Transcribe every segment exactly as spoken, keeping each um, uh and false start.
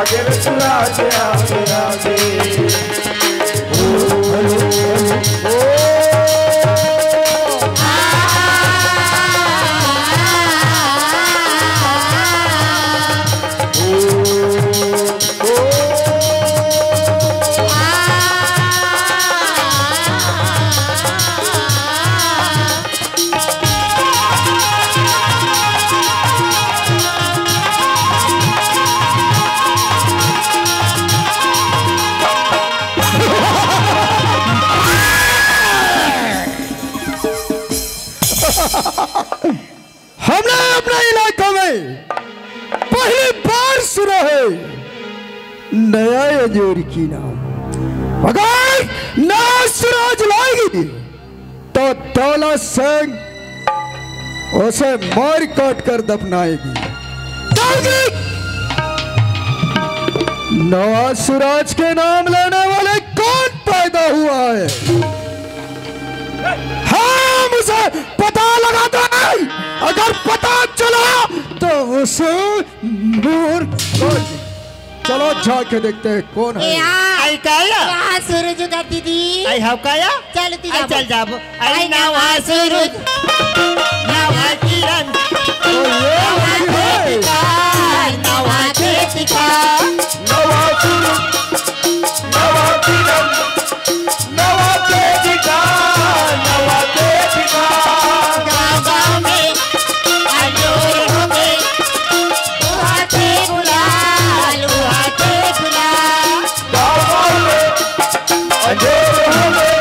तेरे सुराज आगे आगे। ओ, ओ, ओ, ओ। हमने अपने इलाका में पहली बार सुना है नया अंजोर की नाम। अगर नया सुराज लाएगी तो दौलत सिंह उसे मार काट कर दफनाएगी। क्योंकि नवाज सिराज के नाम लेने वाले कौन पैदा हुआ है, हम उसे पता लगाते हैं। अगर पता चला तो उसे मार काट। चलो जाके देखते हैं कौन है। या, आई काया? नवा सूरज उगा दीदी। आई हव काया? चल ती आई जाबो। चल जाबो। आई आई नवा नवा सूरज। नवा किरण। ओ, ये नवा लगी है। खेत का, नवा खेत का। नवा सूरज, नवा किरण, नवा खेत का, नवा खेत का। गाँव गाँव में अंजोर हो गए। उड़ाते गुलाल, उड़ाते गुलाल। गाँव में अंजोर हो गए,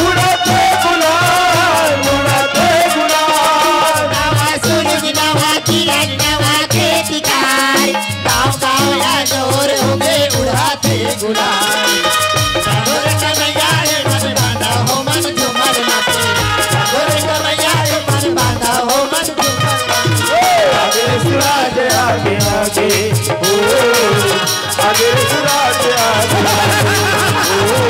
उड़ाते गुलाल, उड़ाते गुलाल। नवा सूरज, नवा किरण, नवा खेत खार, गाँव गाँव अंजोर हो गए, उड़ाते गुलाल। सागोरे कमैया रे मन बांधा हो, मन झूमर नाचे। सागोरे कमैया रे मन बांधा हो, मन झूमर नाचे। आगे सुराज आगे आगे, ओ, आगे सुराज आगे आगे, ओ,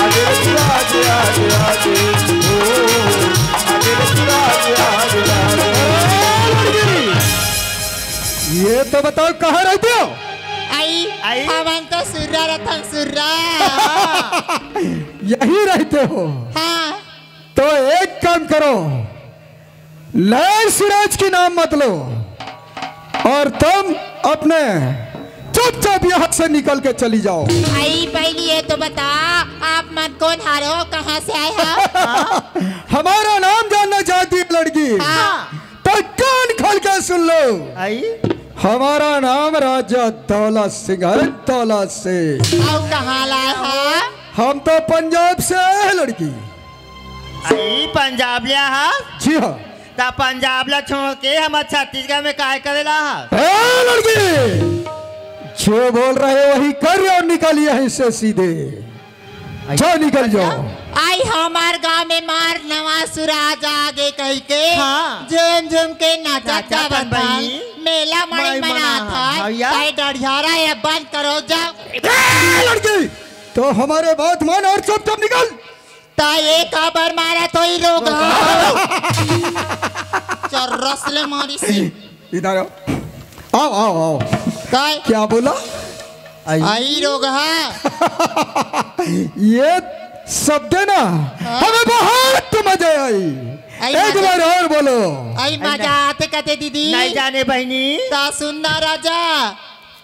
आगे सुराज आगे आगे, ओ, आगे सुराज आगे आगे। ये तो बताओ, कहाँ रहते हो? आई, आई। हमन तो सुर्रा रतन सुर्रा। यही रहते हो? हाँ। तो एक काम करो, नए सिराज के नाम मत लो और तुम अपने चुपचाप यहाँ से निकल के चली जाओ। आई, पहली ये तो बता, आप मन कौन हरो, कहाँ से आए हो? हमारा नाम जानना चाहती है लड़की? हाँ। तो कान खोल के सुन लो। आई। हमारा नाम राजा दौलत सिंह है, दौलत सिंह। आओ, कहाँ लाए हो? हम तो पंजाब से आए हैं लड़की। आई पंजाब ले हा? जी हाँ। ता पंजाब ला छोड़ के हम छत्तीसगढ़ में काय करे ला हा? ए लड़की, जो बोल रहे वही कर और निकल यहीं से सीधे। जा निकल जाओ। आई हमार गांव में मार नवा सुराज आगे कह के हाँ। झूम झूम के नाचा नाचा था था बता। बहिनी। मेला मड़ई मड़ई मना मना था। था। भैया। ताई डढ़ियारा ये बंद करो जाओ। ए लड़की, तो हमारे बात मान और चुपचाप निकल। ता ये काबर मारा तो ही रोग हा। चर्रस ले मारी सी। इधर आओ। आओ, आओ, आओ। काय? क्या बोला? आई। आई रोग हा। ये शब्द ना हाँ। हमें बहुत मजा आई। आई एक मजा। बार और बोलो। आई मजा आते कहते दीदी। नहीं जाने बहिनी। ता सुनना राजा।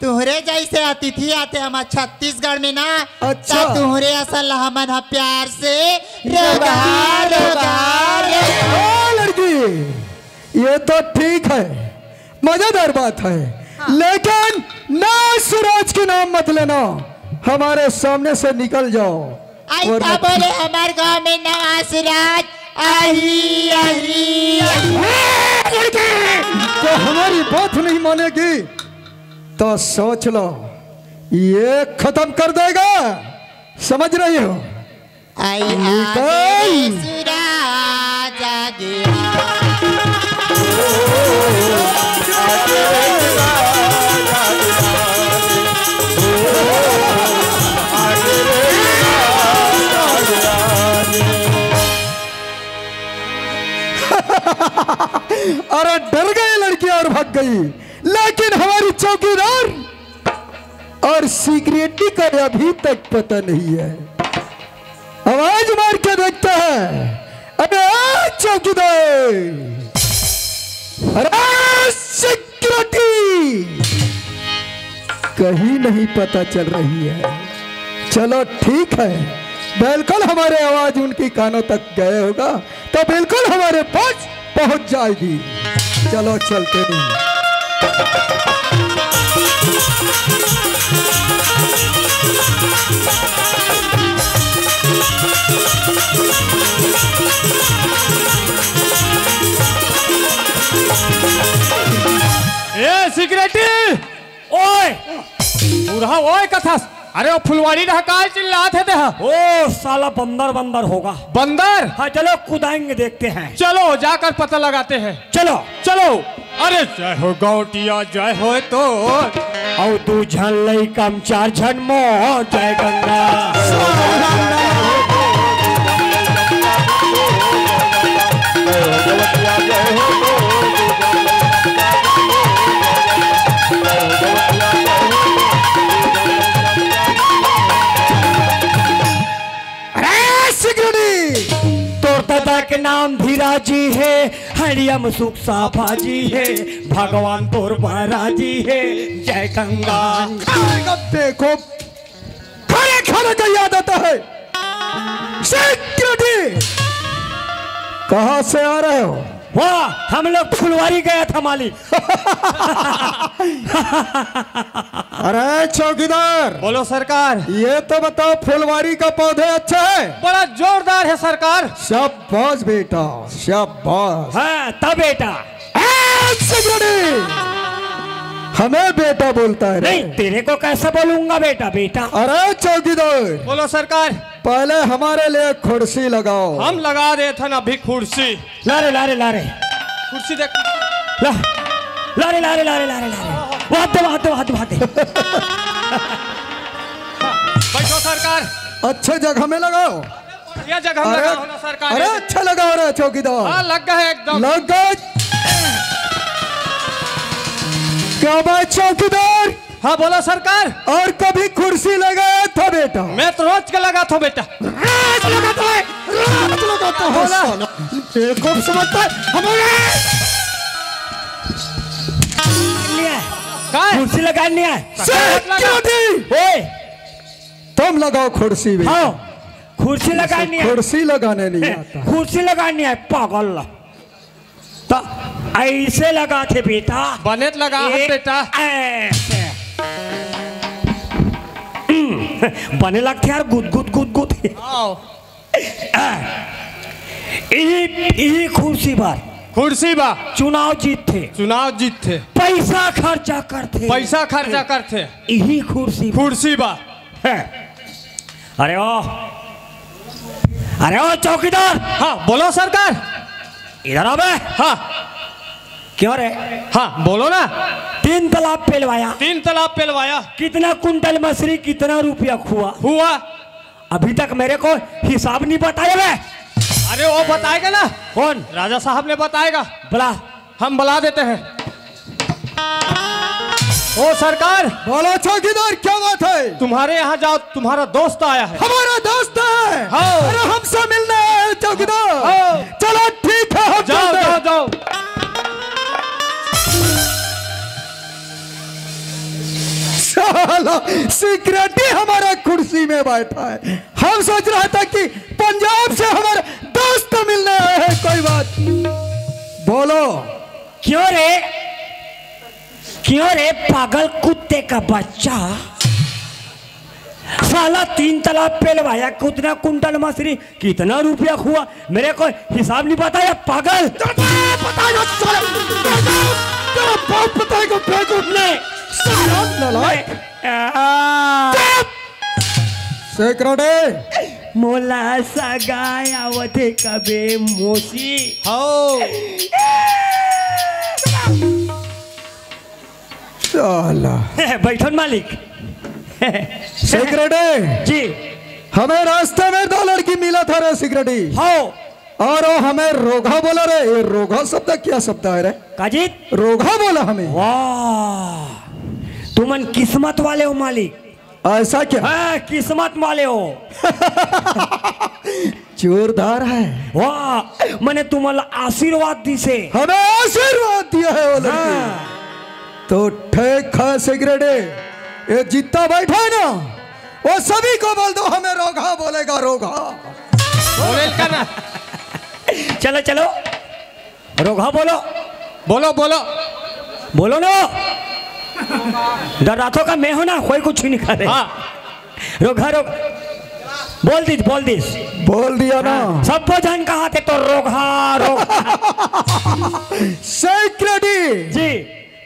तुहरे जैसे अतिथि आते हमार छत्तीसगढ़ में ना, अच्छा। त तुहरे असल हमन ह प्यार से रोगहा, रोगहा, रोगहा। ओ लड़की, ये तो ठीक है, मजेदार बात है, हाँ। लेकिन ना सुराज के नाम मत लेना, हमारे सामने से निकल जाओ। ऐसा बोले हमारे गांव में नवा सुराज, आही, आही, आही। ए, लड़की, तो हमारी बात नहीं मानेगी। तो सोच लो, ये खत्म कर देगा, समझ रही हो? आई निकल। आगे सुरा जागे। अरे डर गई लड़की और भाग गई, लेकिन हमारी चौकीदार सिक्योरिटी का अभी तक पता नहीं है। आवाज मार के देखता है। अरे चौकीदार, अरे सिक्योरिटी, कहीं नहीं पता चल रही है। चलो ठीक है, बिल्कुल हमारे आवाज उनकी कानों तक गए होगा तो बिल्कुल हमारे पास पहुंच जाएगी। चलो चलते हैं। ए सिक्योरिटी, ओए, बूढ़ा ओए कथस। अरे वो फुलवारी रहा, काय चिल्लात हे तेहा? ओ साला बंदर बंदर होगा। बंदर? हाँ, चलो कूदेंगे, देखते हैं। चलो जाकर पता लगाते हैं। चलो। चलो। अरे जय हो गौटिया, जय हो तो। अउ दू झन लइका म चार झन मो, जय गंगा। अरे सिगरेटी, तोर दादा के नाम धीराजी हे, हरियम सुख साफाजी हे, भगवान तोर बराजी हे, जय गंगा। देखो, खड़े खड़े का याद आता है। सिगरेटी, कहाँ से आ रहे हो? वाह, हम लोग फुलवारी गया था मालिक। अरे चौकीदार, बोलो सरकार। ये तो बताओ, फुलवारी का पौधे अच्छा है? बड़ा जोरदार है सरकार। शाबाश बेटा, शाबाश। हाँ, तब बेटा। ए, सिगरेटी! हमें बेटा बोलता है रे। नहीं, तेरे को कैसे बोलूंगा बेटा, बेटा? अरे चौकीदार, बोलो सरकार। पहले हमारे लिए कुर्सी लगाओ। हम लगा देथन अभी कुर्सी। ला रे, ला रे, ला रे। कुर्सी देख। ला। ला रे, ला रे, ला रे, ला रे, ला रे। वहाँ दे, वहाँ दे, वहाँ दे, वहाँ दे। बैठो सरकार। अच्छे जगह में लगाओ। बढ़िया जगह में अरे, लगाओ ना सरकार। अरे अच्छा लगाओ रे चौकीदार। हाँ, लग गए एकदम। लग गए। क्या बात चौकीदार? हाँ, बोलो सरकार। और कभी कुर्सी लगाया था बेटा? मैं तो रोज के लगाता हूँ बेटा। रोज लगाता है, रोज लगाता है बोला। साला। बेवकूफ समझता है हमारे। नहीं है। काय? कुर्सी लगानी है। सिक्योरिटी। ओए। तुम लगाओ कुर्सी भी। हाँ, कुर्सी लगानी है। कुर्सी लगाने नहीं आता। कुर्सी लगानी है, पागल। तो ऐसे लगाथे बेटा। बने त लगा हस ए, बेटा। ऐसे। हम्म, बने लगथे यार, गुद, गुद, गुद, गुद। आओ। आ, इही, इही कुर्सी बर। कुर्सी बा। चुनाव जीतथे। चुनाव जीतथे। पैसा खर्चा करथे। पैसा खर्चा करथे। इही कुर्सी बा। कुर्सी बा। है। अरे ओ, अरे ओ चौकीदार। हाँ, बोलो सरकार। इधर आ बे। हाँ। क्यों रे? हाँ, बोलो ना। तीन तालाब पेलवाया। तीन तालाब पेलवाया। कितना कुंटल मछली, कितना रुपया हुआ? हुआ। अभी तक मेरे को हिसाब नहीं बताया बे। अरे वो बताएगा ना। कौन? राजा साहब ने बताएगा। बुला। हम बुला देते हैं। ओ सरकार। बोलो चौकीदार, क्या बात है? तुम्हारे यहाँ जाओ, तुम्हारा दोस्त आया है। हमारा दोस्त है? हाँ। अरे हमसे मिलने आया है चौकीदार। हाँ। चलो ठीक है, हम जाओ, चलते हैं। जाओ, जाओ। साला सिक्योरिटी हमारा कुर्सी में बैठा है। हम सोच रहा था कि पंजाब से हमारा दोस्त मिलने आया है, कोई बात। बोलो। क्यों रे, क्यों रे पागल कुत्ते का बच्चा? साला तीन तालाब पेलवाया, कितना कुंटल मछली, कितना रुपया हुआ, मेरे को हिसाब नहीं बताया पागल। तेरे बाप बताएगा साला, तेरे बाप, तेरे बाप बताएगा बेवकूफ। नहीं। साला नालायक। नहीं। आ। चुप। सेकरडे। मोला सगाय आवथे कबे मोसी। हो। साला। बैठन मालिक। सेकरडे। जी। हमें रास्ते में दो लड़की मिला था रे सिगरेटी। हो। और वो हमें रोघा बोला रे। ये रोघा शब्द क्या शब्द है रे? काजी? रोघा बोला हमें। वाह, तुमन किस्मत वाले हो मालिक। ऐसा क्या? हाँ, किस्मत वाले हो। जोरदार है। वाह, मने तुमला आशीर्वाद दिसे। हमें आशीर्वाद दिया है वो लड़की। हाँ। तो ठीक है सिगरेटी, ये जितना बैठा है ना, वो सभी को बोल दो, हमें रोगहा बोलेगा, रोगहा। बोले का ना। चलो, चलो, रोगहा बोलो। बोलो, बोलो। बोलो ना। डराथो का मैं हूं ना, कोई कुछ नहीं करे। हाँ। रोगहा, रोग। बोल दीस, बोल दीस। बोल दिया ना। हाँ, सब झन कहा थे तो रोगहा, रोगहा। सिगरेटी। जी।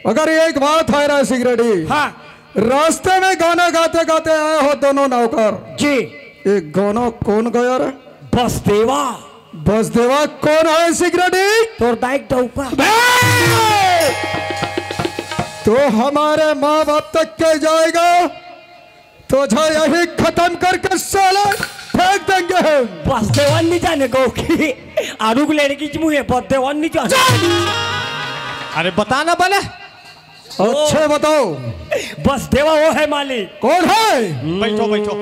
अगर एक बात है ना सिगरेटी। हाँ। रास्ते में गाना गाते गाते आए हो दोनों नौकर। जी। एक गाना कौन गाया रे? बसदेवा। बसदेवा कौन है सिगरेटी? तोर दाई के डौका। बे! तो हमारे माँ बाप तक के जाएगा, तुझे यही खत्म करके साले फेंक देंगे हम। बसदेवा नहीं जाने को कि आरुग लड़की च मुहे बसदेवा नहीं जाने। अरे बता ना बने। अच्छा बताओ। बसदेवा वो है मालिक। कौन है? बैठो, बैठो।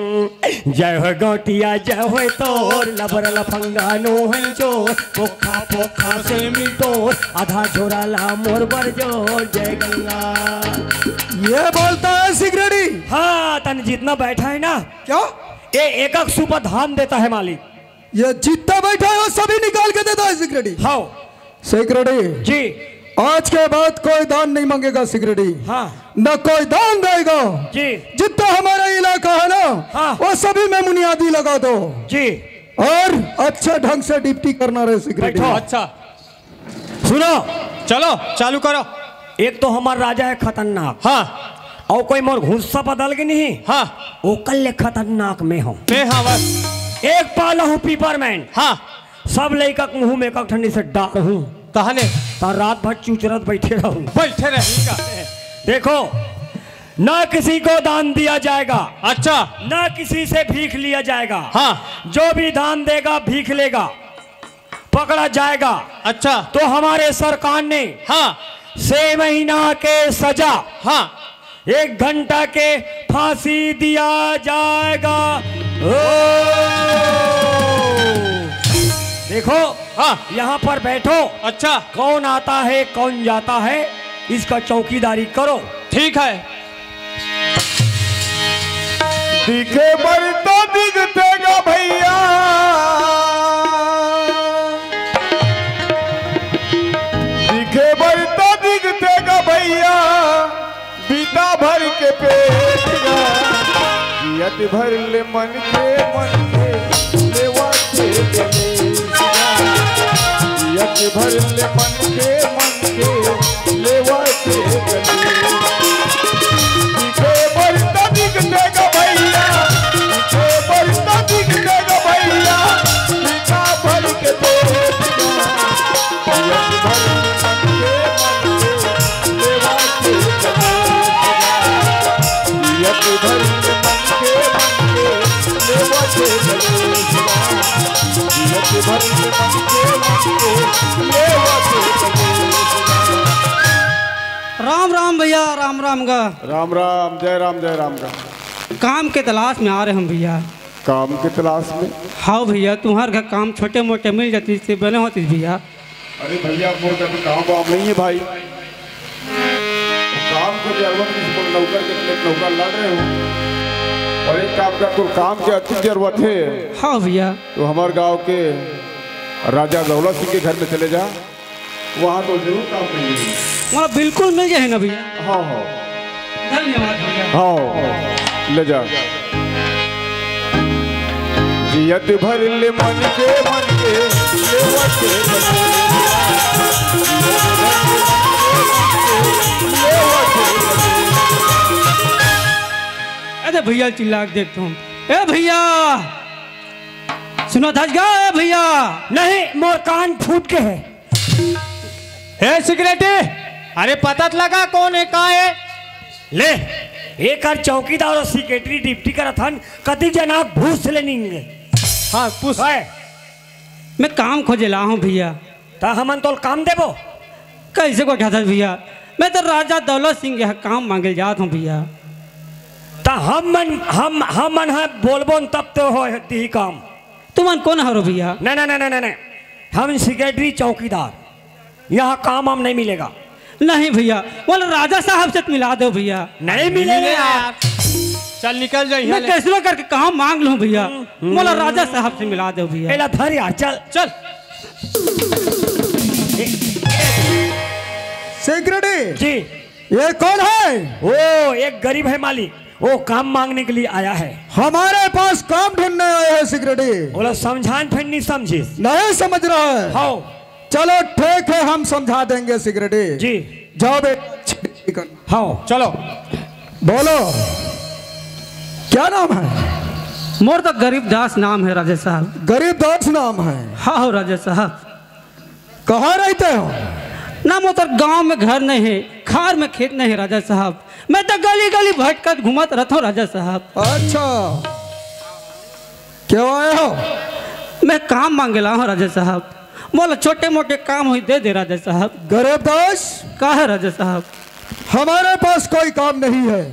जय हो गौटिया, जय हो तोर, लबर लफंगा नो है चोर, पोखा पोखा से मिटोर, आधा झोरा ला मोर बर जोर, जय गंगा। ये बोलता है सिगरेटी। हाँ, तन जितना बैठा है ना। क्या? ये एक एक सुपा धान देता है मालिक। ये जितना बैठा है वो सभी निकाल के देता है सिगरेटी। हाँ। सिगरेटी। जी। आज के बाद कोई दान नहीं मांगेगा सिगरेटी। हाँ। न कोई दान देगा। जी। जितना हमारा इलाका है ना, हाँ। वो सभी में मुनियादी लगा दो। जी। और अच्छे ढंग से ड्यूटी करना रहे सिगरेटी। बैठो। अच्छा। सुनो। चलो, चालू करो। एक तो हमार राजा है खतरनाक। हाँ। और कोई मोर घुस्सा बदल के नहीं। हाँ। ओकर ले खतरनाक मैं हूँ। मैं हाँ बस। एक पाला हूँ पीपरमैन। हाँ। सब लइका के मुंह में एक ठंडी से डार हूँ। तहने? त रात भर चुचरत बैठे रहूँ। बैठे रहेगा। देखो, ना किसी को दान दिया जाएगा। अच्छा। ना किसी से भीख लिया जाएगा। हाँ। जो भी दान देगा, भीख लेगा, पकड़ा जाएगा। अच्छा। तो हमारे सरकार ने हाँ। छह महीना के सजा, हाँ। एक घंटा के फांसी दिया जाएगा। ओ! देखो, हाँ। यहाँ पर बैठो। अच्छा। कौन आता है, कौन जाता है, इसका चौकीदारी करो। ठीक है। दिखे बर तो दिखते गा भैया, दिखे बर तो दिखते गा भैया, बीता भर के पेट गा, जियत भर ले मन के, मन के लेवा के गले गा, जियत भर ले मन के, मन के लेवा के गले। दिखे बर तो दिखते गा भैया, दिखे बर तो दिखते गा भैया, बीता भर के पेट गा, जियत भर ले मन के, मन के लेवा के गले गा, जियत भर ले मन के, मन के लेवा के गले गा, जियत भर ले मन के, मन के लेवा के गले गा। राम राम भैया, राम राम गा। राम राम, जय राम, जय राम गा। काम के तलाश में आ रहे हम भैया। काम के तलाश में? हाँ भैया, तुम्हार घर काम छोटे मोटे मिल जाती से बने होती भैया। अरे भैया, मोर का तो काम वाम नहीं है भाई। वो काम को जरूरत किसी को नौकर के लिए नौकर लड़ रहे हो। और एक काम का तो काम की अति जरूरत है। हाँ भैया। तो हमारे गांव के राजा दौलत सिंह के घर में चले जा। वहाँ तो जरूर काम मिलेगी। वहाँ बिल्कुल मिल जाए ना भैया। हाँ, हाँ। धन्यवाद भैया। हाँ, ले जा। जियत भर ले मन के, मन के, लेवा के बने। अरे भैया, चिल्ला के देखता हूँ। ए भैया, सुना था क्या? ए भैया। नहीं, मोर कान फूट के है। ए सिगरेटी, अरे पता त लगा कौन है, का है? ले, एकर चौकीदार और सिगरेटी ड्यूटी करत हन, कति जना घूस ले निंगे। हाँ, पूछ। है। मैं काम खोजे ला हूँ भैया। त हमन तोल काम देबो? कैसे को कहत भैया? मैं तो राजा दौलत सिंह के यहाँ काम मांगे जात हूँ भैया। त हम मन, हम, हम मन ह बोलबो न तब तो हो दिही काम। तुमन कोन हरो भैया? नहीं, नहीं, नहीं, नहीं, नहीं, हम सेक्रेटरी चौकीदार, यहाँ काम हम नहीं मिलेगा। नहीं भैया, मोला राजा साहब से मिला दो भैया। नहीं मिलेगा यार। चल निकल जा मैं यहाँ ले। कैसनो करके काम मांग लूं भैया, मोला राजा साहब से मिला दो भैया। एला धर यार, चल। चल। सेक्रेटरी जी। ये कौन है? ओ, एक गरीब है मालिक, वो काम मांगने के लिए आया है। हमारे पास काम ढूंढने आए हैं सेक्रेटरी। बोला समझान फिर नहीं समझिस। नहीं समझ रहा है। हाँ। चलो ठीक है, हम समझा देंगे सेक्रेटरी। जी। जाओ बेटा। हाँ। चलो। बोलो, क्या नाम है? मोर तो गरीब दास नाम है राजा साहब। गरीब दास नाम है? हाँ हो राजा साहब। कहाँ रहते हो? ना मोर तो गांव में घर नहीं है, खार में खेत नहीं है राजा साहब। मैं तो गली गली भटकत घूमत रहता हूँ राजा साहब। अच्छा, क्यों आए हो? मैं काम मांगे ला हूँ राजा साहब, मोला छोटे मोटे काम हुई दे दे राजा साहब। गरीब दास, का है राजा साहब? हमारे पास कोई काम नहीं है,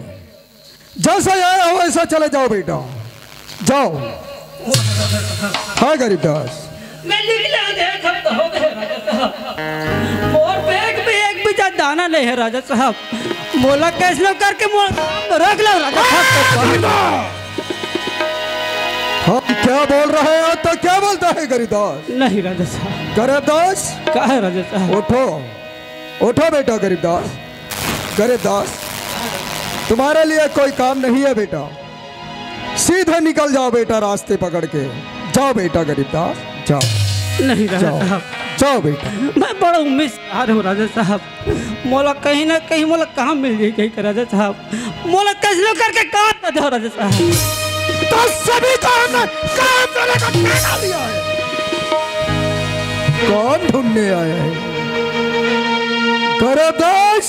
जैसा आया हो वैसा चले जाओ बेटा, जाओ। हाँ गरीब दास। मैं निकला देख हम तो हो गए राजा साहब, मोर बैग में एक बीजा दाना नहीं है राजा साहब, मोला कैसनो करके मोर काम तो रख लो राजा साहब। हम क्या बोल रहे हैं तो क्या बोलता है गरीब दास? नहीं राजा साहब। गरीब दास, का है राजा साहब? उठो, उठो बेटा गरीब दास। गरीब दास, तुम्हारे लिए कोई काम नहीं है बेटा, सीधे निकल जाओ बेटा, रास्ते पकड़ के जाओ बेटा गरीब दास, जाओ। नहीं राजा जाओ, साहब। जाओ बेटा। मैं बड़ा उम्मीद से आ रहा हूँ राजा साहब, मोला कहीं ना कहीं मोला काम मिल जाए कहीं का राजा साहब, मोला कैसनो करके काम कर दो राजा साहब। तो सभी काम में काम करने का ठेका लिया है, काम ढूंढने आया है गरीब दास।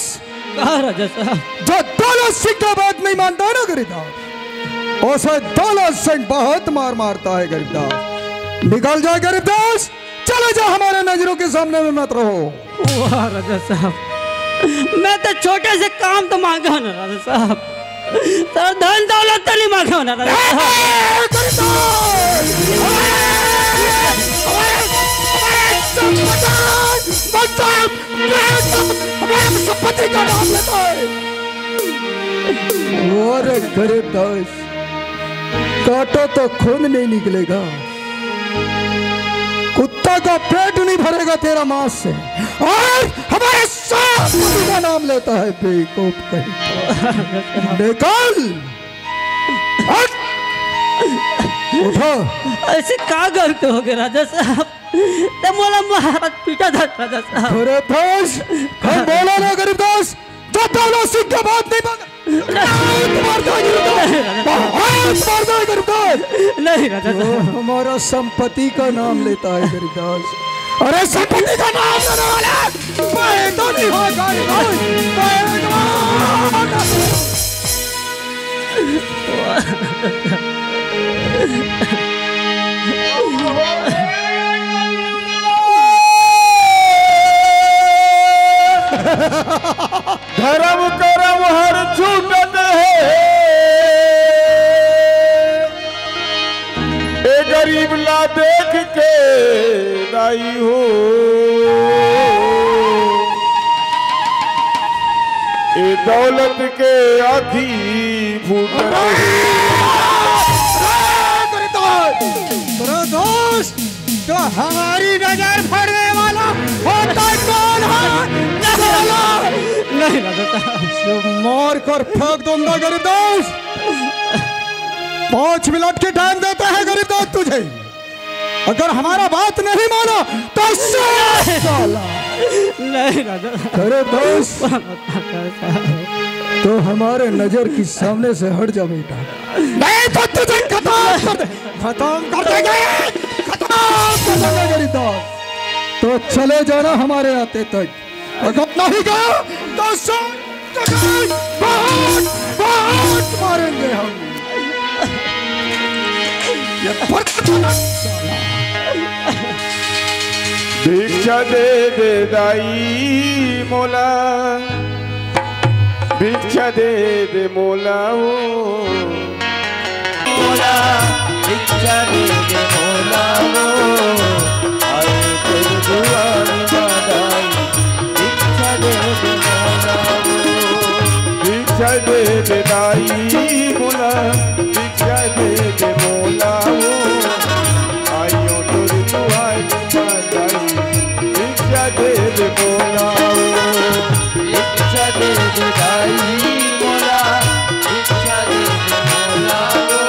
कहा राजा साहब? जो दौलत सिंह का बात नहीं मानता है ना गरीब दास, उसे दौलत सिंह बहुत मार मारता है गरीब दास। निकल जाए गरीब दास, चले जाओ, हमारे नजरों के सामने में मत रहो। वाह राजा साहब, मैं तो छोटे से काम तो मांगा हूँ ना राजा साहब, सर धन दौलत तो नहीं मांगा हूँ ना राजा साहब। ए, गरीब दास! ओए, ओए, ओए, चुप हो जा! मत जा! हमारे संपत्ति का नाम लेता है। अरे गरीब दास, काटो तो खून नहीं निकलेगा, कुत्ता का पेट नहीं भरेगा तेरा मांस से, और हमारे संपत्ति का नाम लेता है बेवकूफ कहीं का। निकल, हट, उठो। ऐसे का गलत हो गया राजा साहब? ते मोला महाराज पीटा था राजा साहब। अरे भैंस, हम बोला ना गरीब दास, जब बोलो सिंह के बात नहीं मांगा। बहुत मारता है गरीब दास, बहुत मारता है गरीब दास। नहीं राजा जो साहब। हमारा संपत्ति का नाम लेता है गरीब दास। अरे संपत्ति का नाम लेने वाला मैं तो नहीं हो गरीब दास। मैं तो धर्म करम हर छूटत हे, ए गरीब ला देख के दाई हो, ए दौलत के आँखी फूटत हे। अरे दोस्त, तो हमारी नजर पड़ने वाला होता कौन है? नहीं, नहीं, नहीं, नहीं, नहीं। जो मार कर फेंक दूंगा गरीब दोस्त। पाँच मिनट की टाइम देता है गरीब दोस्त तुझे, अगर हमारा बात नहीं माना तो साला। नहीं राजा। अरे दोस्त, तो हमारे नजर की सामने से हट जा बेटा, नहीं तो तुझे खत्म कर दे, खत्म कर देंगे, खत्म कर देंगे गरीब दोस्त। तो चले जाना हमारे आते तक, अगर नहीं गया तो सौ जगह बहुत, बहुत मारेंगे हम। ये फर्क भिक्षा दे दे दाई मोला। भिक्षा दे दे मोला हो। मोला भिक्षा दे दे मोला हो। आए तोर दुआर मा दाई, भिक्षा दे दे मोला हो। भिक्षा दे दे दाई मोला, भिक्षा दे दे मोला हो। आयो तोर दुआर मा दाई, भिक्षा दे दे मोला हो। भिक्षा दे दे दाई मोला, भिक्षा दे दे मोला हो।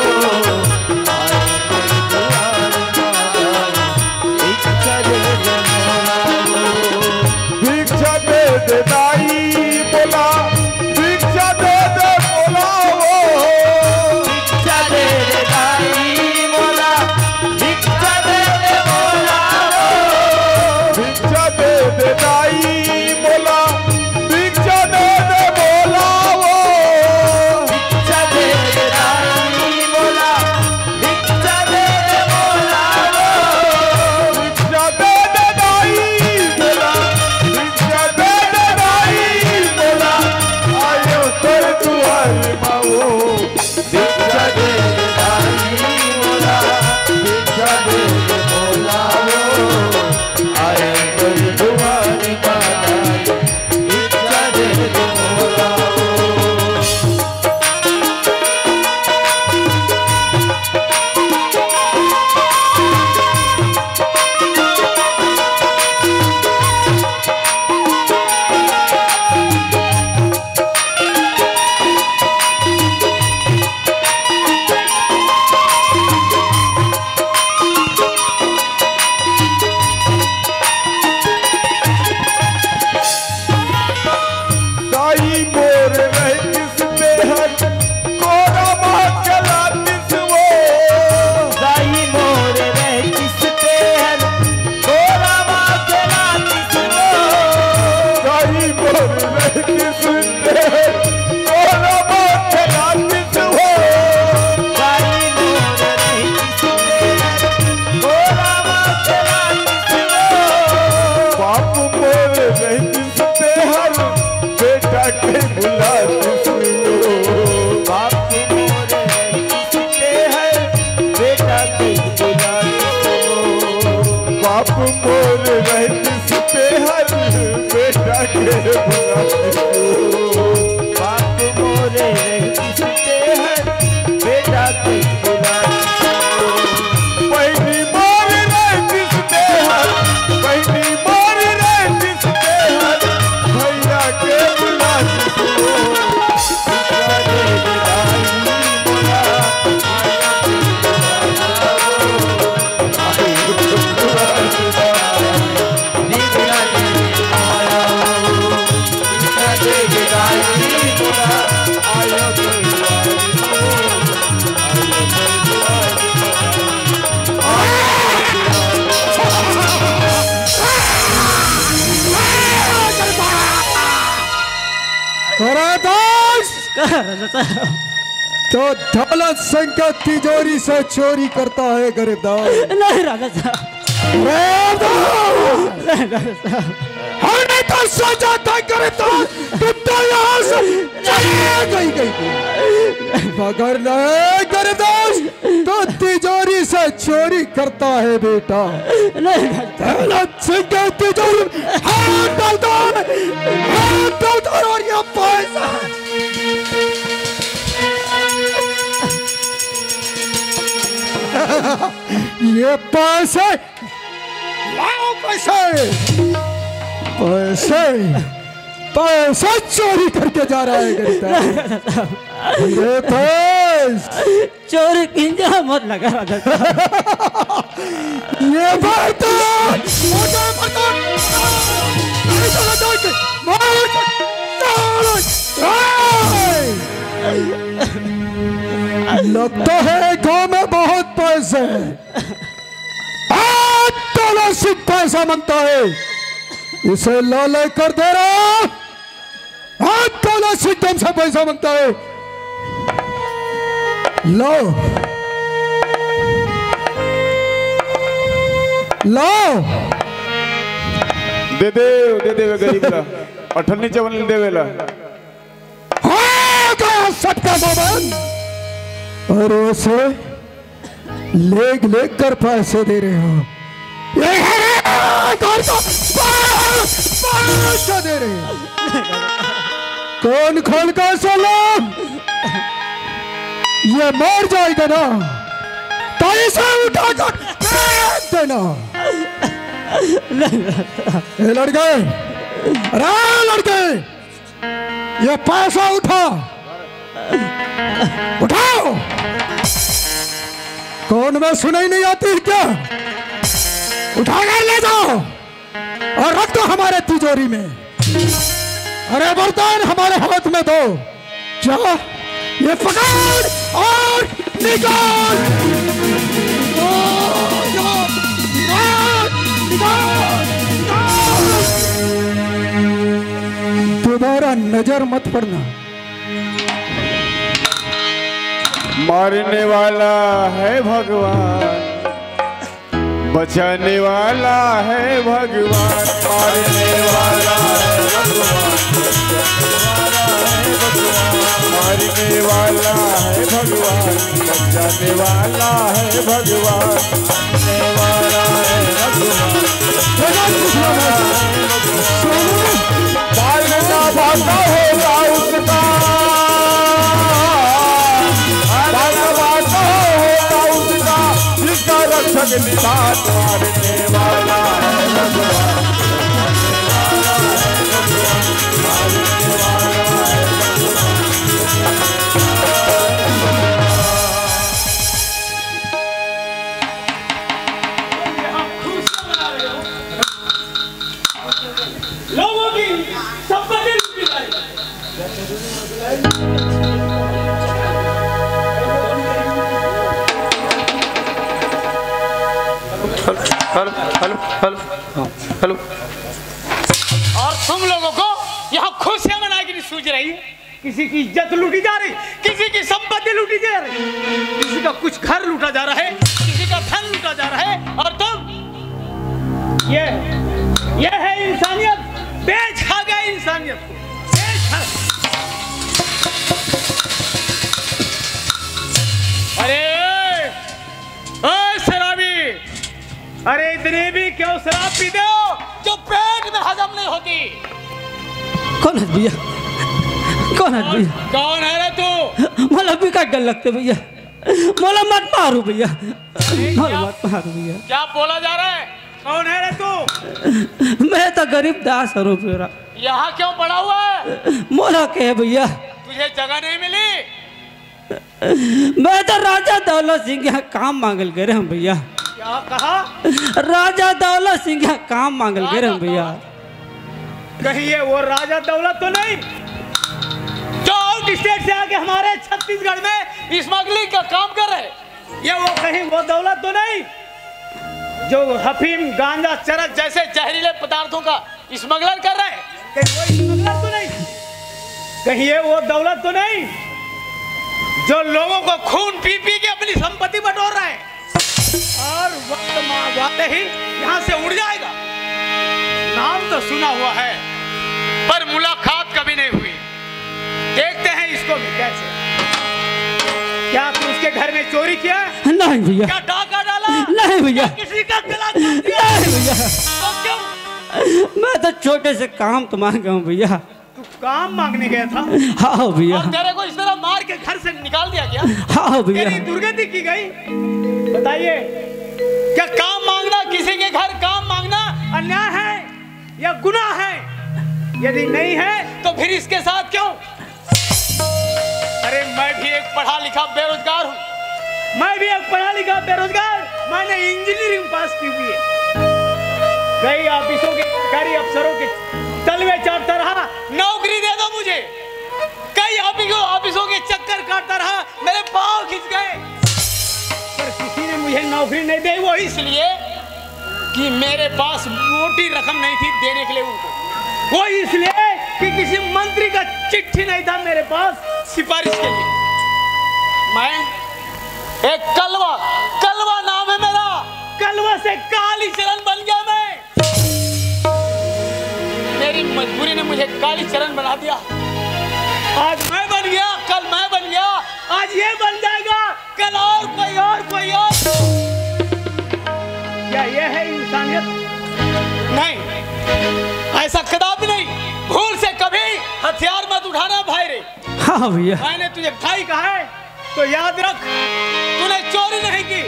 आए तोर दुआर मा दाई, भिक्षा दे दे मोला हो। भिक्षा दे दे दाई मोला, भिक्षा दे दे मोला हो। भिक्षा दे दे दाई मोला, भिक्षा दे दे मोला हो। भिक्षा दे दे दाई मोला, भिक्षा दे दे मोला हो। भिक्षा दे दे दाई मोला, भिक्षा दे दे मोला हो। भिक्षा दे दे दाई मोला, भिक्षा दे दे दाई मोला, आयो तोर दुआर मा हो। भिक्षा दे दे दाई मोला, भिक्षा दे दे मोला हो। आए तोर दुआर मा दाई, भिक्षा दे दे मोला हो। दाई मोर रहतिस तेहर, कोरा मा खेलातिस वो। दाई मोर रहतिस तेहर, कोरा मा खेलातिस वो। दाई मोर रहतिस तेहर, कोरा मा खेलातिस वो। दाई मोर रहतिस तेहर, कोरा मा खेलातिस वो। बाप मोर रहतिस तेहर, बेटा के बुलातिस वो। बाप मोर रहतिस तेहर, बेटा के बुलातिस वो। बाप मोर रहतिस तेहर, बेटा के बुलातिस वो। बाप मोर रहतिस तेहर, बेटा के बुलातिस वो। बहिनी मोर रहतिस तेहर, बहिनी मोर रहतिस तेहर, भैया के बुलातिस वो। गरीब दास, का राजा साहब? तो दौलत सिंह का तिजोरी से चोरी करता है गरीब दास। नहीं राजा साहब। गरीब दास। नहीं राजा साहब। हमने तो सोचा था गरीब दास, तुम तो यहाँ से चले गई, गई, गई। मगर नहीं गरीब दास, तो तिजोरी से चोरी करता है बेटा। नहीं राजा साहब। दौलत सिंह के तिजोरी में हाथ डालता है, हाथ डालता है और ये पैसा, ये पैसे, लाओ पैसे, पैसे, पैसे चोरी करके जा रहा है गरीब दास। ये पैसे। चोरी किंजा मत लगा राजा साहब। ये बर्तन! बर्तन, बर्तन! नहीं चला जाएंगे! मार! लगता है गांव में बहुत पैसे हैं। आज तलाशी पैसा मांगता है, इसे लाले कर दे रहा। आज तलाशी तुमसे पैसा मांगता है। लो, लो। दे दे, दे दे गरीब ला। अठन्नी चवन्नी देवेला। सबका मोबाइल और उसे लेग लेग कर पैसे दे रहे हो। ये है कौन का पैसा दे रहे हो? कौन खोल कर सुनो? ये मर जाएगा ना, तो इसे उठाकर फेंक देना। ए लड़के, अरे लड़के, ये पैसा उठा, उठाओ। कौन में सुनाई नहीं आती है क्या? उठाकर ले जाओ और रख दो हमारे तिजोरी में। अरे वरदान हमारे हाथ में दो। जा, ये पकड़ और निकाल। ओ, निकाल, निकाल, निकाल। दोबारा नजर मत पड़ना। मारने वाला है भगवान, बचाने वाला है भगवान। मारने वाला है भगवान, मारने वाला है भगवान, बचाने वाला है भगवान। मारने वाला है भगवान। बाल का भाषा होगा उसका, बाल का भाषा होगा उसका, जिसका रक्षक निधान। मारने वाला है भगवान। लोगों की संपत्ति लूटी जा रही है। Hello, hello, hello, hello. और तुम लोगों को यहाँ खुशियां मनाने की सूझ रही है। किसी की इज्जत लूटी जा रही, किसी की संपत्ति लूटी जा रही, किसी का कुछ घर लूटा जा रहा है, किसी का धन लूटा जा रहा है। और तुम, ये ये है इंसानियत। बेच खा गए इंसानियत को, बेच खा। अरे, ओए शराबी, अरे इतनी भी क्यों शराब पीते हो जो पेट में हजम नहीं होती? कौन है भैया? कौन है भैया? कौन है रे तू? मोला बिकट डर लगथे भैया, मोला मत मारो भैया, अरे मोला क्या, मत मारो भैया। क्या बोला जा रहा है? कौन है रे तू? मैं तो गरीब दास हरों भैया। यहाँ क्यों पड़ा हुआ है? मोला के है भैया? तुझे जगह नहीं मिली? मैं तो राजा दौलत सिंह के यहाँ काम मांगल गए रहे हूँ भैया। क्या कहा? राजा दौलत सिंह के यहाँ काम मांगल गए रहे हूँ भैया। कहीं ये वो राजा दौलत तो नहीं जो आउट स्टेट से आके हमारे छत्तीसगढ़ में स्मगलिंग का काम कर रहे? ये वो कहीं वो दौलत तो नहीं जो हफीम, गांजा, चरस जैसे जहरीले पदार्थों का स्मगलर कर रहे हैं? कहीं वो स्मगलर तो नहीं? कहीं ये वो दौलत तो नहीं जो लोगों को खून पी पी के अपनी संपत्ति बटोर रहे हैं? और वक्त मार जाते ही यहाँ से उड़ जाएगा। नाम तो सुना हुआ है, पर मुलाकात कभी नहीं हुई। देखते हैं इसको भी कैसे। क्या तू उसके घर में चोरी किया है? नहीं भैया। क्या डाका डाला? नहीं भैया। किसी का गला काट दिया? नहीं भैया। तो क्यों? मैं तो छोटे से काम तो मांगा हूँ भैया। तू काम मांगने गया था? हाँ भैया। और तेरे को इस तरह मार के घर से निकाल दिया गया? हाँ भैया। तेरी दुर्गति की गई? बताइए, क्या काम मांगना, किसी के घर काम मांगना अन्याय है या गुनाह है? यदि नहीं है तो फिर इसके साथ क्यों? अरे, मैं भी एक पढ़ा लिखा बेरोजगार हूँ। मैं भी एक पढ़ा लिखा बेरोजगार। मैंने इंजीनियरिंग पास की हुई है। कई ऑफिसों के सरकारी अफसरों के तलवे चाटता रहा। नौकरी दे दो मुझे। कई ऑफिसों ऑफिसों के चक्कर काटता रहा, मेरे पाँव खिंच गए, पर किसी ने मुझे नौकरी नहीं दी। वो इसलिए कि मेरे पास मोटी रकम नहीं थी देने के लिए उनको। वो इसलिए कि किसी मंत्री का चिट्ठी नहीं था मेरे पास सिफारिश के लिए। मैं एक कलवा, कलवा नाम है मेरा, कलवा से काली चरण बन गया मैं। मेरी मजबूरी ने मुझे काली चरण बना दिया। आज मैं बन गया, कल मैं बन गया, आज ये बन जाएगा, कल और कोई और, कोई और। क्या ये है इंसानियत? नहीं, ऐसा कदापि नहीं। भूल से कभी हथियार मत उठाना भाई रे। हाँ भैया। मैंने तुझे भाई कहा है तो याद रख, तूने चोरी नहीं की,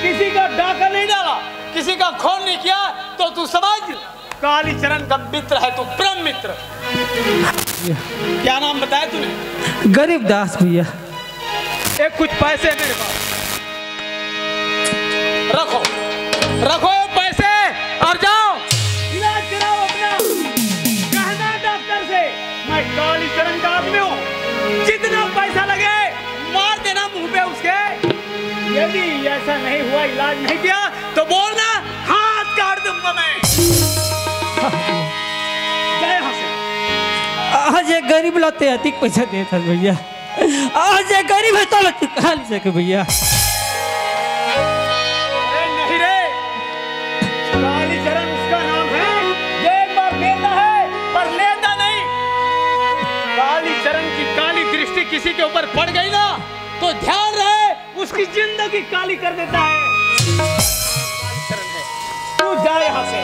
किसी का डाका नहीं डाला, किसी का खून नहीं किया, तो तू समझ, कालीचरण का मित्र है तू, परम मित्र। क्या नाम बताया तूने? गरीब दास भैया। एक कुछ पैसे मेरे पास रखो, रखो ये पैसे और जाओ, इलाज कराओ अपना। कहना डॉक्टर से, मैं कालीचरण का आदमी हूँ, जितना पैसा लगे मार देना मुंह पे उसके। यदि ऐसा नहीं हुआ, इलाज नहीं किया, तो बोलना, हाथ काट दूंगा मैं। गए यहाँ से। आज ये गरीब ला ते अधिक पैसा देत हस भैया, आज ये गरीब है तो ला ते काली सके भैया। अरे नहीं रे, कालीचरण उसका नाम है जो एक बार देता है पर लेता नहीं। कालीचरण की काली दृष्टि किसी के ऊपर पड़ गई ना, तो ध्यान रहे, उसकी जिंदगी काली कर देता है। तू जा यहाँ से,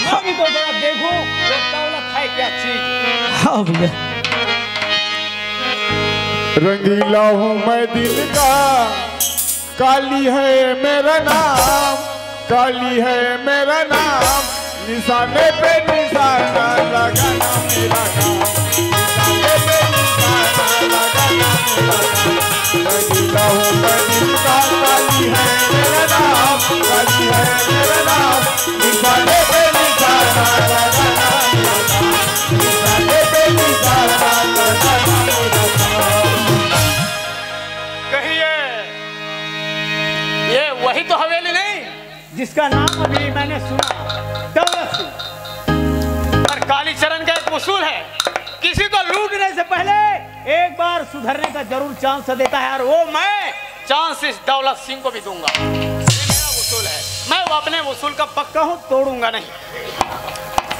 मैं भी तो जरा देखूं वो दौलत है क्या चीज। हाँ भैया। रंगीला हूँ मैं दिल का, काली है मेरा नाम, काली है मेरा नाम। निशाने पे निशाना लगाना मेरा काम, निशाने पे निशाना लगाना मेरा काम। रंगीला हूँ मैं दिल का, काली है मेरा नाम, काली है मेरा नाम। निशाने पे निशाना लगाना मेरा काम, निशाने पे निशाना लगाना मेरा काम। कहिए, ये वही तो हवेली नहीं जिसका नाम अभी मैंने सुना, दौलत सिंह। और कालीचरण का एक उसूल है, किसी को लूटने से पहले एक बार सुधरने का जरूर चांस देता है, और वो मैं चांस इस दौलत सिंह को भी दूंगा। ये मेरा उसूल है, मैं वो अपने उसूल का पक्का हूँ, तोड़ूंगा नहीं।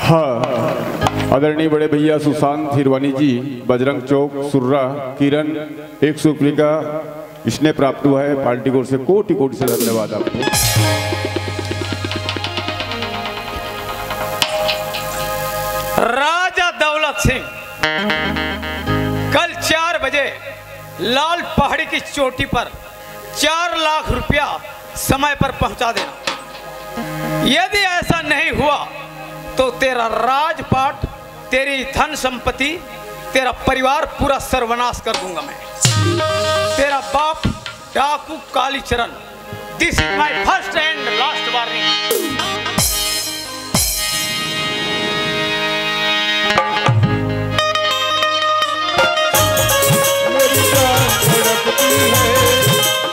हाँ, आदरणीय बड़े भैया सुशांत हिरवानी जी, बजरंग चौक, सुर्रा, किरण, एक सौ रुपये का स्नेह प्राप्त हुआ है। पार्टी की ओर से कोटि कोटि से धन्यवाद आपको। राजा दौलत सिंह, कल चार बजे लाल पहाड़ी की चोटी पर चार लाख रुपया समय पर पहुंचा देना। यदि ऐसा नहीं हुआ तो तेरा राजपाट, तेरी धन संपत्ति, तेरा परिवार पूरा सर्वनाश कर दूंगा मैं। तेरा बाप डाकू Kalicharan. This is my first and last warning. मेरी जान तड़पती है,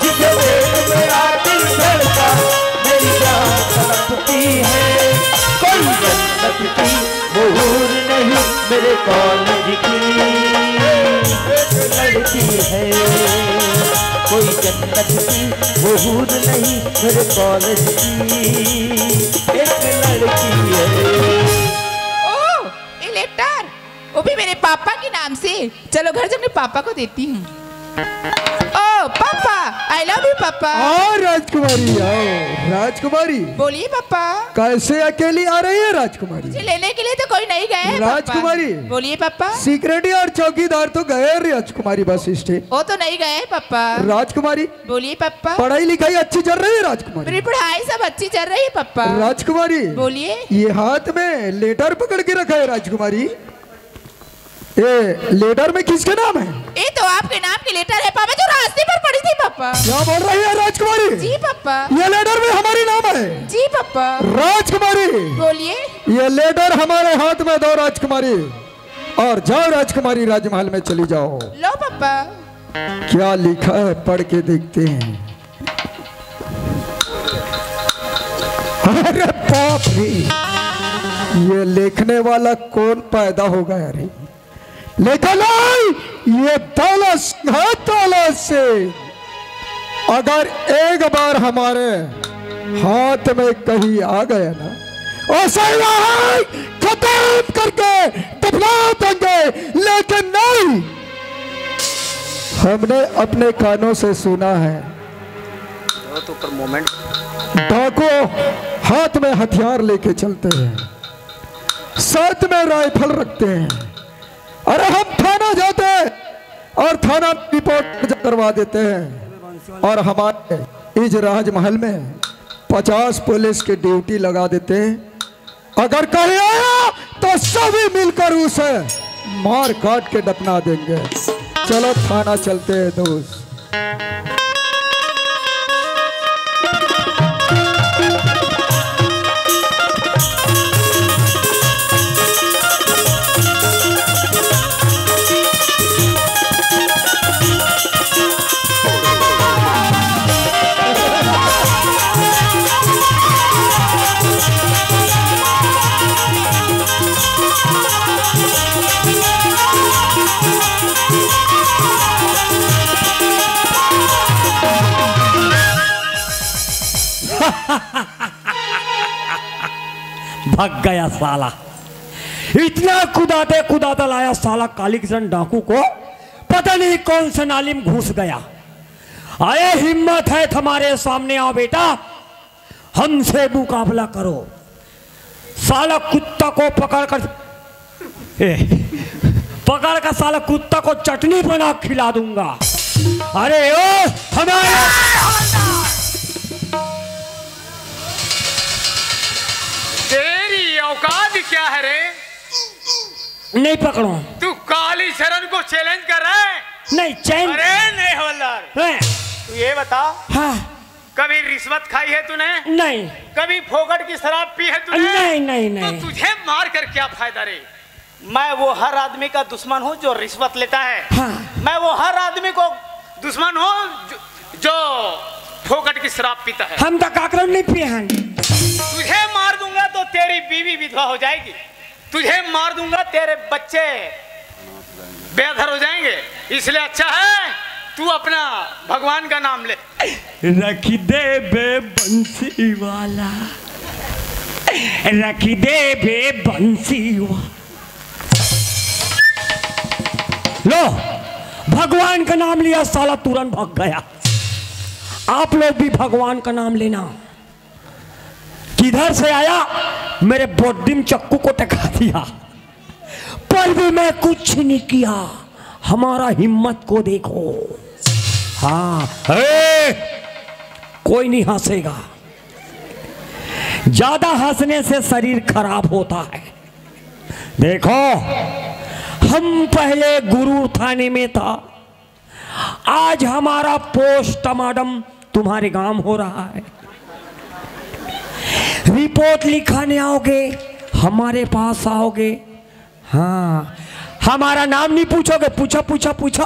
जिसे देख मेरा दिल धड़का। मेरी जान तड़पती है, कोई जन्नत की वो हूर नहीं मेरे कॉलेज की एक लड़की है, कोई जन्नत की वो हूर नहीं मेरे कॉलेज की एक लड़की है। ओह, ये लेटर, वो भी मेरे पापा के नाम से। चलो घर जाके पापा को देती हूँ। ओ papa, I love you papa. आओ राजकुमारी, आओ राजकुमारी। बोलिए पापा। कैसे अकेली आ रही है राजकुमारी? मुझे लेने के लिए तो कोई नहीं गया है पापा। राजकुमारी। बोलिए पापा। सिक्योरिटी और चौकीदार तो गए राजकुमारी बस स्टैंड। वो तो नहीं गए पापा। राजकुमारी। बोलिए पापा। पढ़ाई लिखाई अच्छी चल रही है राजकुमारी? मेरी पढ़ाई सब अच्छी चल रही है पापा। राजकुमारी। बोलिए। ये हाथ में लेटर पकड़ के रखा है राजकुमारी, ये लेटर में किसके नाम है? ये तो आपके नाम की लेटर है पापा, जो रास्ते पर पड़ी थी पापा। क्या बोल रही है राजकुमारी? जी पापा। ये लेटर में हमारी नाम है। जी पापा। राजकुमारी। बोलिए। ये लेटर हमारे हाथ में दो राजकुमारी, और जाओ राजकुमारी, राजमहल में चली जाओ। लो पापा। क्या लिखा है, पढ़ के देखते हैं। अरे बाप रे, ये लिखने वाला कौन पैदा हो गया रे? लेकिन नहीं, ये दौलत सिंह है, दौलत सिंह। अगर एक बार हमारे हाथ में कहीं आ गया ना, उसे यहाँ खत्म करके दफना देंगे। लेकिन नहीं, हमने अपने कानों से सुना है, वो तो ऊपर मोमेंट। डाकू हाथ में हथियार लेके चलते हैं, साथ में राइफल रखते हैं। अरे, हम थाना जाते हैं और थाना में रिपोर्ट दर्ज करवा देते हैं और हमारे इस राजमहल में पचास पुलिस की ड्यूटी लगा देते हैं। अगर कहीं आया तो सभी मिलकर उसे मार काट के दफना देंगे। चलो, थाना चलते हैं दोस्त। भग गया साला। इतना कुदाते कुदाता लाया साला काली किशन डाकू को, पता नहीं कौन से नाली में घुस गया। अरे, हिम्मत है तुम्हारे सामने, आओ बेटा, हमसे मुकाबला करो। साला कुत्ता को पकड़ कर, ए, पकड़ कर साला कुत्ता को चटनी बना खिला दूंगा। अरे ओ, हमारे तेरी औकात क्या है रे? नहीं पकड़ो। तू काली शरण को चैलेंज कर रहा है? नहीं, चैन अरे नहीं हवलदार, हैं? तू ये बता, हाँ। कभी रिश्वत खाई है तूने? नहीं। कभी फोकट की शराब पी है तूने? नहीं, नहीं, तो नहीं। तुझे मार कर क्या फायदा रे? मैं वो हर आदमी का दुश्मन हूँ जो रिश्वत लेता है। हाँ। मैं वो हर आदमी को दुश्मन हूँ जो, जो फोकट की शराब पीता है। हम तो काकरो नहीं पिए हैं। तुझे मार दूंगा तो तेरी बीवी विधवा हो जाएगी, तुझे मार दूंगा, तेरे बच्चे बेघर हो जाएंगे। इसलिए अच्छा है तू अपना भगवान का नाम ले। रख दे बे बंसी वाला, रख दे बे बंसी वाला। लो, भगवान का नाम लिया, साला तुरंत भाग गया। आप लोग भी भगवान का नाम लेना। किधर से आया, मेरे body में चक्कू को टका दिया, पर भी मैं कुछ नहीं किया। हमारा हिम्मत को देखो। हाँ, ए, कोई नहीं हंसेगा। ज्यादा हंसने से शरीर खराब होता है। देखो, हम पहले गुरूर थाने में था, आज हमारा पोस्टमार्टम तुम्हारे गांव हो रहा है। रिपोर्ट लिखाने आओगे, हमारे पास आओगे। हाँ, हमारा नाम नहीं पूछोगे, पूछो, पूछो, पूछो।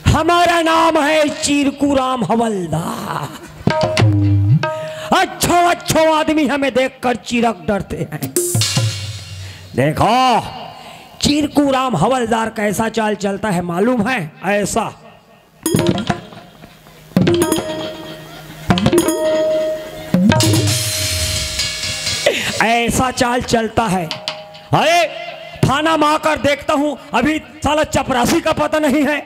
हमारा नाम है चीरकू राम हवलदार। अच्छो अच्छो आदमी हमें देखकर चिरक डरते हैं। देखो, चीरकू राम हवलदार कैसा चाल चलता है मालूम है? ऐसा, ऐसा चाल चलता है। अरे, थाना में आकर देखता हूँ, अभी साला चपरासी का पता नहीं है।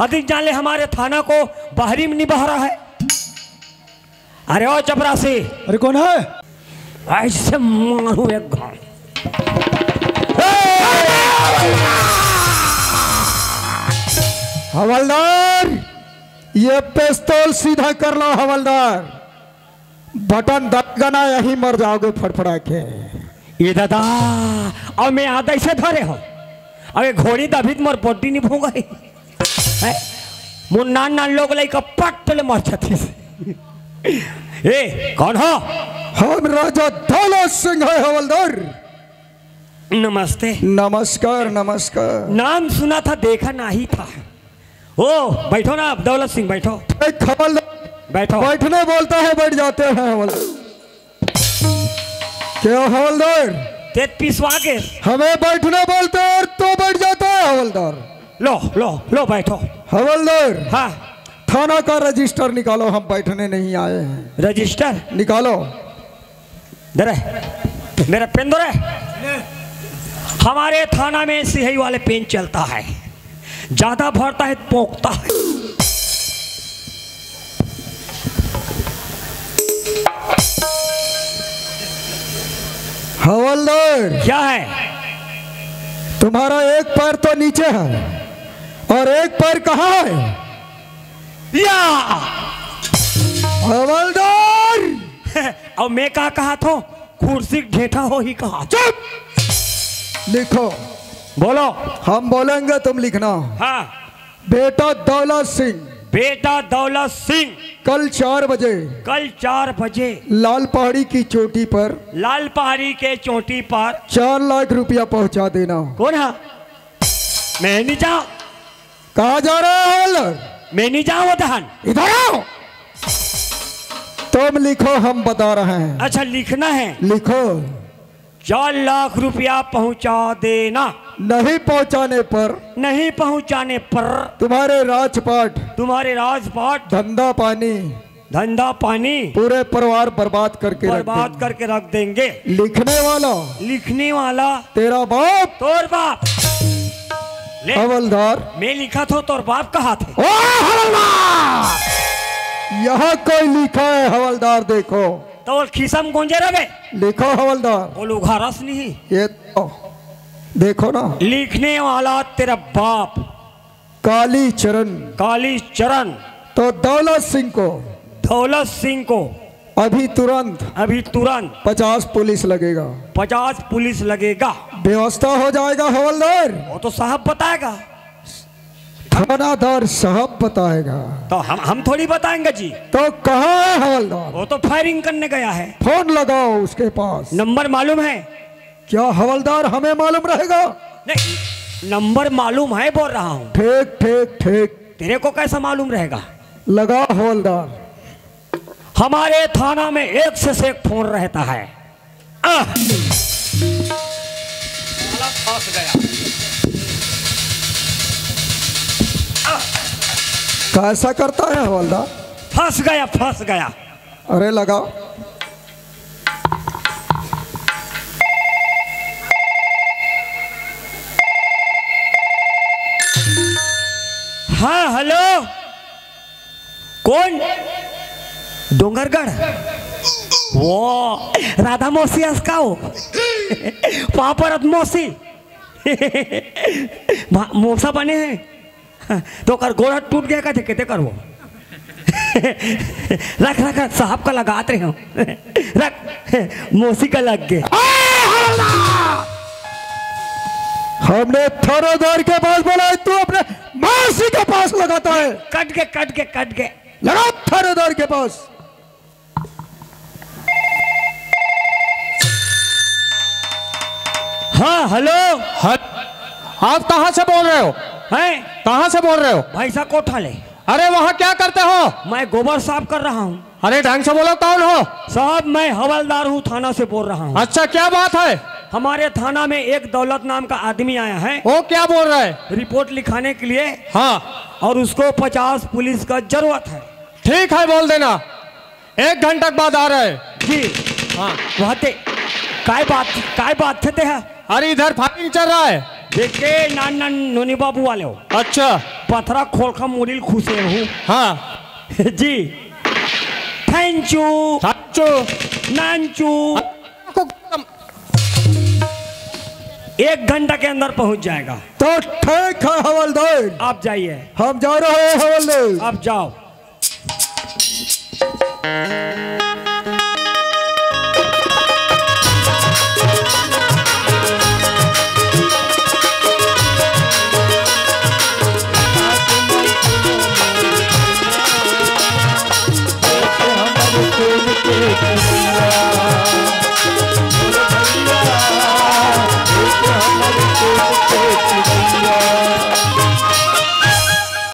अधिक जान ले, हमारे थाना को बाहरी में नहीं बहारा है। अरे ओ चपरासी, अरे कौन है? ऐसे मारू एक घाव। हवलदार, ये पिस्तौल सीधा कर लो हवलदार, बटन दबगना, यही मर जाओगे फड़फड़ा के। ये दादा, अब मैं आधा से धरे हो, अब ये घोड़ी दबित मोर body नहीं भोंगा। हैं? मोर नान नान लोग लइका पट ले मर जातिस। ए, कौन हो? हम राजा दौलत सिंह है हवलदार। नमस्ते। नमस्कार, नमस्कार। नाम सुना था, देखा नहीं था। ओ, बैठो ना आप, दौलत सिंह, बैठो। एक हवलदार बैठो। बैठने बोलता है, बैठ जाते हैं हवलदार। क्या हवलदार? तेत पिसवा के। हमें बैठना बोलते हैं और तो बैठ जाता है हवलदार। लो, लो, लो बैठो। हवलदार, हाँ। थाना का रजिस्टर निकालो, हम बैठने नहीं आए हैं। रजिस्टर? निकालो। दे रे, मेरा पेन दो रे। हमारे थाना में सिहाई वाले पेन चलता है। ज्यादा भरता है तो पोंकता है। हवलदार, क्या है? तुम्हारा एक पैर तो नीचे है और एक पैर कहाँ है? या! हवलदार! अब मैं का कहा था? कुर्सी ढेठा हो ही कहा। चुप! लिखो। बोलो। हम बोलेंगे, तुम लिखना। हाँ। बेटा दौलत सिंह। बेटा दौलत सिंह। कल चार बजे। कल चार बजे। लाल पहाड़ी की चोटी पर। लाल पहाड़ी के चोटी पर। चार लाख रुपया पहुंचा देना। कौन है? मैं नहीं जाऊं। कहाँ जा रहे हो हवलदार? मैं नहीं जाऊं उधर। इधर आओ। तुम लिखो, हम बता रहे हैं। अच्छा, लिखना है। लिखो। चार लाख रुपया पहुंचा देना। नहीं पहुंचाने पर। नहीं पहुंचाने पर। तुम्हारे राजपाट। तुम्हारे राजपाट। धंधा पानी। धंधा पानी। पूरे परिवार बर्बाद करके रख बर्बाद देंगे। करके रख देंगे। लिखने वाला। लिखने वाला। तेरा बाप। तोर बाप। ले। हवलदार। मैं लिखा था, तोर बाप कहा थे? ओ हवलदार! यहाँ कोई लिखा है हवलदार, देखो। तो वो खिसम गोंजे रहे। लिखो हवलदार। वो लोग हरस नहीं। ये तो देखो ना। लिखने वाला तेरा बाप। काली चरण। काली चरण। तो दौलत सिंह को। दौलत सिंह को। अभी तुरंत। अभी तुरंत। पचास पुलिस लगेगा। पचास पुलिस लगेगा। व्यवस्था हो जाएगा हवलदार। वो तो साहब बताएगा। थानादार साहब बताएगा। तो हम, हम थोड़ी बताएंगे जी। तो कहाँ है हवलदार? वो तो फायरिंग करने गया है। फोन लगाओ उसके पास। नंबर मालूम है? क्या हवलदार हमें मालूम रहेगा? नहीं, नंबर मालूम है बोल रहा हूँ। ठीक, ठीक, ठीक। तेरे को कैसा मालूम रहेगा? लगा हवलदार। हमारे थाना में एक से एक फोन रहता है। आह! साला फंस गया। आह! कैसा करता है हवलदार? फंस गया, फंस गया। अरे लगाओ। हाँ, हेलो। कौन? डोंगरगढ़। वो राधा मौसी हस का हो? पापरत मौसी। भा-, मोसा बने हैं। तो कर गोड़ हाथ टूट गया का, देखे ते कर वो। रख, रख, रख, साहब का लगात रहे हो। रख, मौसी का लग गए। हमने थानेदार के पास बोला है, तू अपने मौसी के पास लगाता है। कट के, कट के, कट के। लगा थानेदार के पास। हाँ, हेलो। हट। आप कहाँ से बोल रहे हो? हैं? कहाँ से बोल रहे हो? भैंसा कोठा ले। अरे, वहाँ क्या करते हो? मैं गोबर साफ कर रहा हूँ। अरे, ढंग से बोलो, कौन हो? साहब, मैं हवलदार हूँ, थाना से बोल रहा हूँ। अच्छा, क्या बात है? हमारे थाना में एक दौलत नाम का आदमी आया है। वो क्या बोल रहा है? रिपोर्ट लिखाने के लिए। हाँ। और उसको पचास पुलिस का जरूरत है। ठीक है, बोल देना। एक घंटा के बाद आ रहे हैं। जी। हाँ। वहाँ ते-, काय बात, काय बात थे ते है? अरे, इधर फायरिंग चल रहा है। देखे, नान नान नोनी बाबू वाले हो। अच्छा। पथरा खोल खा मुड़िल खुसे हूँ। हाँ। जी। Thank you. Thank you. नानचू। आपको एक घंटा के अंदर पहुंच जाएगा। तो ठीक है हवलदार। आप जाइए। हम जा रहे हैं हवलदार। आप जाओ।